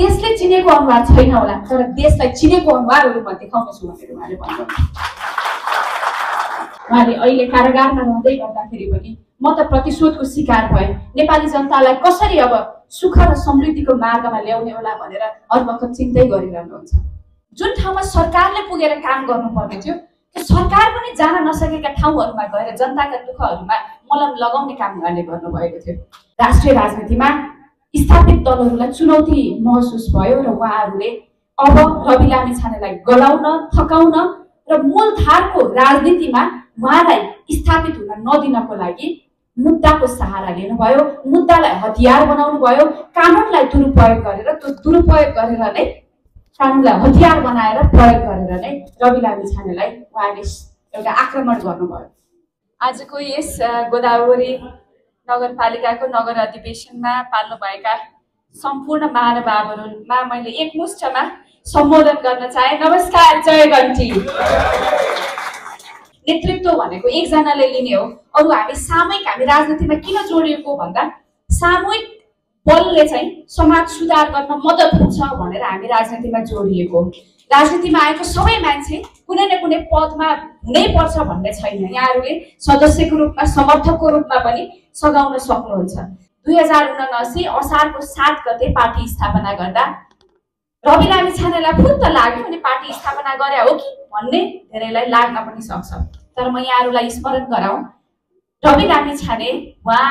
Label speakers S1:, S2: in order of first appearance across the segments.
S1: देशले चिनेको अनुहार छैन होला, तर देशलाई चिनेको अनुहारहरू म देखाउनेछु भनेर उहाँले भन्नुभयो। उहाँले अहिले कारागारमा रहँदै गर्दाखेरि पनि म त प्रतिशोधको शिकार भएँ, नेपाली जनतालाई कसरी अब सुख र समृद्धिको मार्गमा ल्याउने होला भनेर हर वखत चिन्तै गरिरहनुहुन्छ। जुन ठाउँमा सरकारले पुगेर काम गर्नुपर्ने थियो त्यो सरकार पनि जान नसकेका ठाउँहरूमा गएर जनताका दुःखहरूमा मलम लगाउने काम उहाँले गर्नुभएको थियो। राष्ट्रिय राजनीतिमा स्थापित दलहरूलाई चुनौती महसुस भयो र उहाँहरूले अब रवि लामिछानेलाई गलाउन, थकाउन र मूलधारको राजनीतिमा उहाँलाई स्थापित हुन नदिनको लागि मुद्दाको सहारा लिनुभयो, मुद्दालाई हतियार बनाउनु भयो, कानुनलाई दुरुपयोग गरेर, त्यो दुरुपयोग गरेर नै कानुनलाई हतियार बनाएर प्रयोग गरेर नै रवि लामिछानेलाई उहाँले एउटा आक्रमण गर्नुभयो। आजको यस गोदावरी नगरपालिकाको नगर अधिवेशनमा पाल्नुभएका सम्पूर्ण महानुभावहरूमा मैले एकमुष्टमा सम्बोधन गर्न चाहे। नमस्कार, जय घन्टी। नेतृत्व भनेको एकजनाले लिने हो, अरू हामी सामूहिक, हामी राजनीतिमा किन जोडिएको भन्दा सामूहिक बलले चाहिँ समाज सुधार गर्न मद्दत हुन्छ भनेर हामी राजनीतिमा जोडिएको। राजनीतिमा आएको सबै मान्छे कुनै न कुनै पदमा हुनै पर्छ भन्ने छैन। यहाँहरूले सदस्यको रूपमा, समर्थकको रूपमा पनि सघाउन सक्नुहुन्छ। 2079 असारको 7 गते पार्टी स्थापना गर्दा रवि लामिछानेलाई फुत्त लाग्यो अनि पार्टी स्थापना गरे हो कि भन्ने धेरैलाई लाग्न पनि सक्छ। तर म यहाँहरूलाई स्मरण गराउँ, रवि लामिछाने उहाँ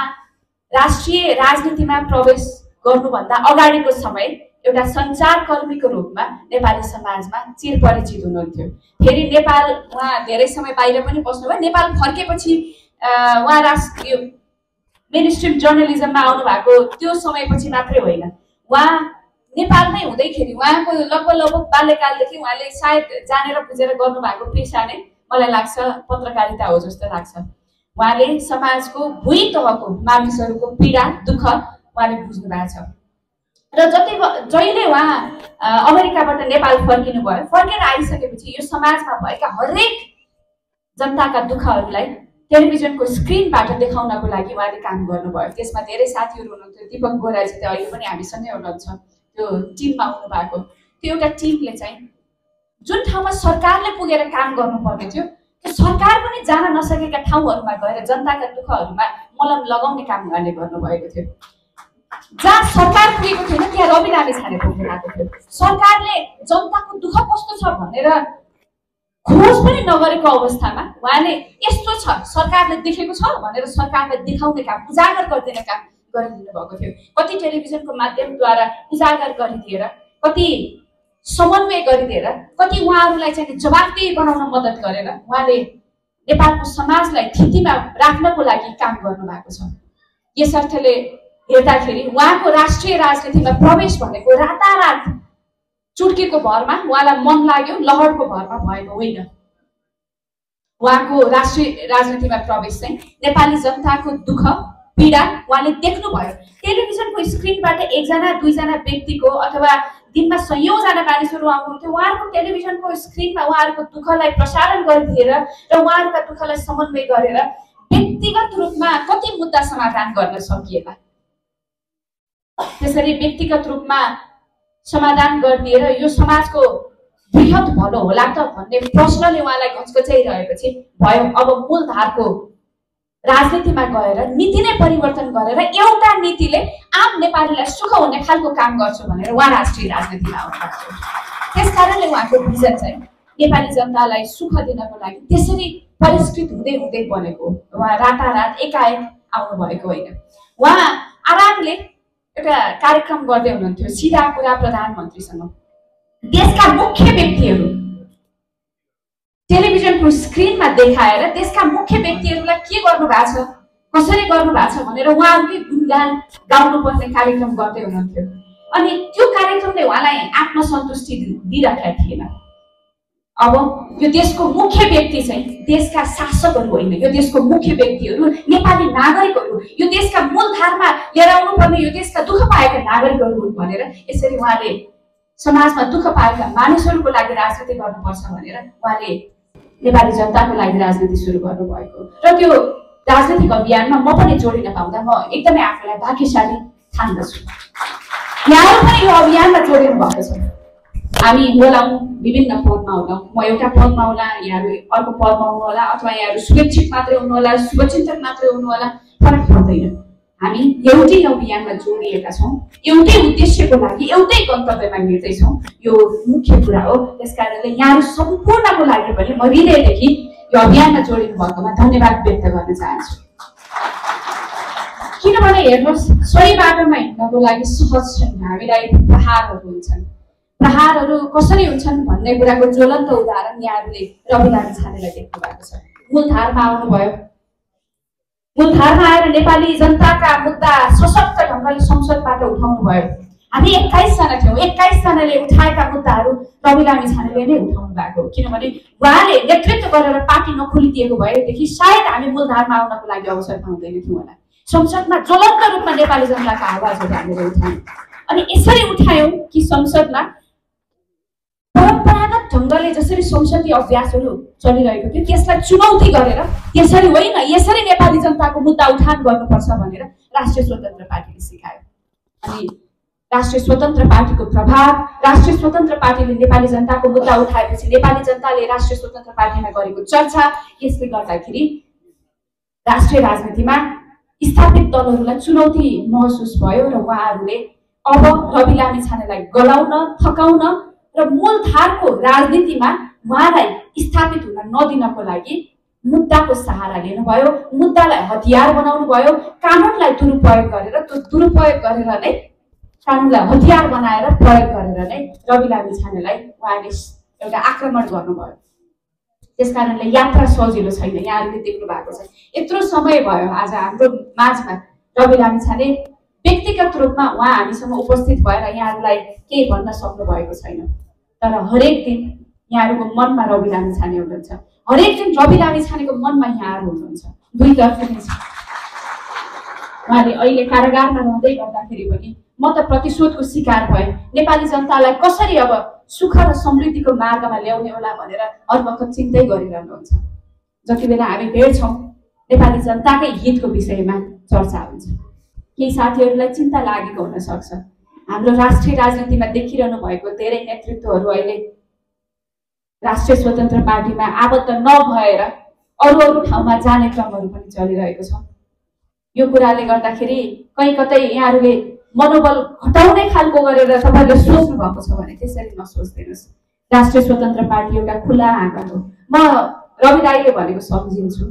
S1: राष्ट्रिय राजनीतिमा प्रवेश गर्नुभन्दा अगाडिको समय एउटा सञ्चारकर्मीको रूपमा नेपाली समाजमा चिरपरिचित हुनुहुन्थ्यो। फेरि नेपाल उहाँ धेरै समय बाहिर पनि बस्नुभयो। नेपाल फर्केपछि उहाँ राष्ट्रिय मेन स्ट्रिम जर्नलिजममा आउनु भएको त्यो समयपछि मात्रै होइन, उहाँ नेपालमै हुँदैखेरि उहाँको लगभग बाल्यकालदेखि उहाँले सायद जानेर बुझेर गर्नुभएको पेसा नै मलाई लाग्छ पत्रकारिता हो जस्तो लाग्छ। उहाँले समाजको भुइँ तहको मानिसहरूको पीडा दुःख उहाँले बुझ्नु भएको छ र जहिले उहाँ अमेरिकाबाट नेपाल फर्किनु भयो, फर्केर आइसकेपछि यो समाजमा भएका हरेक जनताका दुःखहरूलाई टेलिभिजनको स्क्रिनबाट देखाउनको लागि उहाँले काम गर्नुभयो। त्यसमा धेरै साथीहरू हुनुहुन्थ्यो। दीपक बोराजी त अहिले पनि हामीसँगै हुनुहुन्छ, त्यो टिममा आउनु भएको। त्यो एउटा टिमले चाहिँ जुन ठाउँमा सरकारले पुगेर काम गर्नुपर्ने थियो त्यो सरकार पनि जान नसकेका ठाउँहरूमा गएर जनताका दुःखहरूमा मलम लगाउने काम उहाँले गर्नुभएको थियो। जहाँ सरकार पुगेको थिएन त्यहाँ रवि लामिछाने पुग्नु भएको थियो। सरकारले जनताको दुःख कस्तो छ भनेर खोज पनि नगरेको अवस्थामा उहाँले यस्तो छ सरकारले देखेको छ भनेर सरकारलाई देखाउने काम, उजागर गरिदिने काम गरिदिनु भएको थियो। कति टेलिभिजनको माध्यमद्वारा उजागर गरिदिएर, कति समन्वय गरिदिएर, कति उहाँहरूलाई चाहिँ जवाफदेही बनाउन मद्दत गरेर उहाँले नेपालको समाजलाई स्थितिमा राख्नको लागि काम गर्नु भएको छ। यस अर्थले हेर्दाखेरि उहाँको राष्ट्रिय राजनीतिमा प्रवेश भनेको रातारात चुड्कीको भरमा उहाँलाई मन लाग्यो लहरको भरमा भएको होइन। उहाँको राष्ट्रिय राजनीतिमा प्रवेश चाहिँ नेपाली जनताको दुःख पीडा उहाँले देख्नुभयो। टेलिभिजनको स्क्रिनबाट एकजना दुईजना व्यक्तिको अथवा दिनमा सयौंजना मानिसहरू आउनुहुन्थ्यो। उहाँहरूको टेलिभिजनको स्क्रिनमा उहाँहरूको दुःखलाई प्रसारण गरिदिएर र उहाँहरूका दुःखलाई समन्वय गरेर व्यक्तिगत रूपमा कति मुद्दा समाधान गर्न सकिएला। त्यसरी व्यक्तिगत रूपमा समाधान गरिदिएर यो समाजको बृहत भलो होला त भन्ने प्रश्नले उहाँलाई घचघचाइरहेपछि भयो अब मूलधारको राजनीतिमा गएर नीति नै परिवर्तन गरेर एउटा नीतिले आम नेपालीलाई सुख हुने खालको काम गर्छु भनेर उहाँ राष्ट्रिय राजनीतिमा आउनुभएको छ। त्यसकारणले उहाँको भिजन चाहिँ नेपाली जनतालाई सुख दिनको लागि त्यसरी परिष्कृत हुँदै हुँदै बनेको। उहाँ रातारात एकाएक आउनुभएको होइन। उहाँ आरामले एउटा कार्यक्रम गर्दै हुनुहुन्थ्यो, सिधा कुरा प्रधानमन्त्रीसँग। देशका मुख्य व्यक्तिहरू टेलिभिजनको स्क्रिनमा देखाएर देशका मुख्य व्यक्तिहरूलाई के गर्नु भएको छ, कसरी गर्नु भएको छ भनेर उहाँहरूकै गुणगान गाउनुपर्ने कार्यक्रम गर्दै हुनुहुन्थ्यो। अनि त्यो कार्यक्रमले उहाँलाई आत्मसन्तुष्टि दिइरहेका थिएन। अब यो देशको मुख्य व्यक्ति चाहिँ देशका शासकहरू होइन, यो देशको मुख्य व्यक्तिहरू नेपाली नागरिकहरू, यो देशका मूलधारमा लिएर आउनु पर्ने यो देशका दुःख पाएका नागरिकहरू हुन् भनेर यसरी उहाँले समाजमा दुःख पाएका मानिसहरूको लागि राजनीति गर्नुपर्छ भनेर उहाँले नेपाली जनताको लागि राजनीति सुरु गर्नुभएको र त्यो राजनीतिक अभियानमा म पनि जोडिन पाउँदा म एकदमै आफूलाई भाग्यशाली ठान्दछु। यहाँहरू पनि यो अभियानमा जोडिनु भएको छ। हामी होलाौँ, विभिन्न पदमा होलाौँ, म एउटा पदमा होला, यहाँहरू अर्को पदमा हुनु होला, अथवा यहाँहरू शुभेच्छुक मात्रै हुनु होला, शुभचिन्तक मात्रै हुनु होला, फरक पर्दैन। हामी एउटै अभियानमा जोडिएका छौँ, एउटै उद्देश्यको लागि एउटै गन्तव्यमा हिँड्दैछौँ। यो मुख्य कुरा हो। त्यसकारणले यहाँहरू सम्पूर्णको लागि पनि म हृदयदेखि यो अभियानमा जोडिनु भएकोमा धन्यवाद व्यक्त गर्न चाहन्छु। किनभने हेर्नुहोस्, सही बाटोमा हिँड्नको लागि सहज छैन। हामीलाई प्रहारहरू हुन्छन्। प्रहारहरू कसरी हुन्छन् भन्ने कुराको ज्वलन्त उदाहरण यहाँहरूले रवि लामिछानेलाई देख्नु भएको छ। मूलधारमा आउनुभयो, मूलधारमा आएर नेपाली जनताका मुद्दा सशक्त ढङ्गले संसदबाट उठाउनु भयो। हामी 21 जना थियौँ, 21 जनाले उठाएका मुद्दाहरू रवि लामिछानेले नै उठाउनु भएको। किनभने उहाँले नेतृत्व गरेर पार्टी नखोलिदिएको भएदेखि सायद हामी मूलधारमा आउनको लागि अवसर पाउँदैनथ्यौँ होला। संसदमा ज्वलन्त रूपमा नेपाली जनताका आवाजहरू हामीले उठायौँ। अनि यसरी उठायौँ कि संसदमा परम्परागत ढङ्गले जसरी संसदीय अभ्यासहरू चलिरहेको थियो त्यसलाई चुनौती गरेर यसरी होइन, यसरी नेपाली जनताको मुद्दा उठान गर्नुपर्छ भनेर राष्ट्रिय स्वतन्त्र पार्टीले सिकायो। अनि राष्ट्रिय स्वतन्त्र पार्टीको प्रभाव, राष्ट्रिय स्वतन्त्र पार्टीले नेपाली जनताको मुद्दा उठाएपछि नेपाली जनताले राष्ट्रिय स्वतन्त्र पार्टीमा गरेको चर्चा, यसले गर्दाखेरि राष्ट्रिय राजनीतिमा स्थापित दलहरूलाई चुनौती महसुस भयो र उहाँहरूले अब रवि लामिछानेलाई गलाउन, थकाउन र मूलधारको राजनीतिमा उहाँलाई स्थापित हुन नदिनको लागि मुद्दाको सहारा लिनुभयो, मुद्दालाई हतियार बनाउनु भयो, कानुनलाई दुरुपयोग गरेर, त्यो दुरुपयोग गरेर नै कानुनलाई हतियार बनाएर प्रयोग गरेर नै रवि लामिछानेलाई उहाँले एउटा आक्रमण गर्नुभयो। त्यसकारणले यात्रा सजिलो छैन। यहाँहरूले देख्नु भएको छ, यत्रो समय भयो आज हाम्रो माझमा रवि लामिछाने व्यक्तिगत रूपमा उहाँ हामीसँग उपस्थित भएर यहाँहरूलाई केही भन्न सक्नु भएको छैन। तर हरेक दिन यहाँहरूको मनमा रवि लामिछाने हुनुहुन्छ, हरेक दिन रवि लामिछानेको मनमा यहाँहरू हुनुहुन्छ। दुईतर्फ नै छ। उहाँले अहिले कारागारमा रहँदै गर्दाखेरि पनि म त प्रतिशोधको शिकार भएँ, नेपाली जनतालाई कसरी अब सुख र समृद्धिको मार्गमा ल्याउने होला भनेर हर वखत चिन्तै गरिरहनुहुन्छ। जति बेला हामी भेट्छौँ नेपाली जनताकै हितको विषयमा चर्चा हुन्छ। केही साथीहरूलाई चिन्ता लागेको हुन सक्छ, हाम्रो राष्ट्रिय राजनीतिमा देखिरहनु भएको धेरै नेतृत्वहरू अहिले राष्ट्रिय स्वतन्त्र पार्टीमा आबद्ध नभएर अरू ठाउँमा जाने क्रमहरू पनि चलिरहेको छ। यो कुराले गर्दाखेरि कहीँ कतै यहाँहरूले मनोबल घटाउने खालको गरेर तपाईँहरूले सोच्नु भएको छ भने त्यसरी नसोच्दिनुहोस्। राष्ट्रिय स्वतन्त्र पार्टी एउटा खुला आँगन हो। म रवि दाइले भनेको सम्झिन्छु।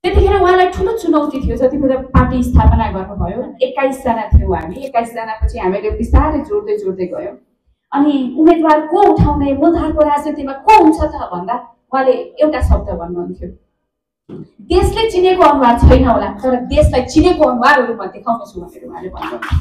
S1: त्यतिखेर उहाँलाई ठुलो चुनौती थियो। जति बेला पार्टी स्थापना गर्नुभयो 21 जना थियौँ हामी। 21 जनापछि हामीले बिस्तारै जोड्दै गयौँ। अनि उम्मेदवार को उठाउने, मूलधारको राजनीतिमा को हुन्छ त भन्दा उहाँले एउटा शब्द भन्नुहुन्थ्यो, देशले चिनेको अनुहार छैन होला तर देशलाई चिनेको अनुहारहरू म देखाउनेछु भनेर उहाँले भन्नुहुन्थ्यो।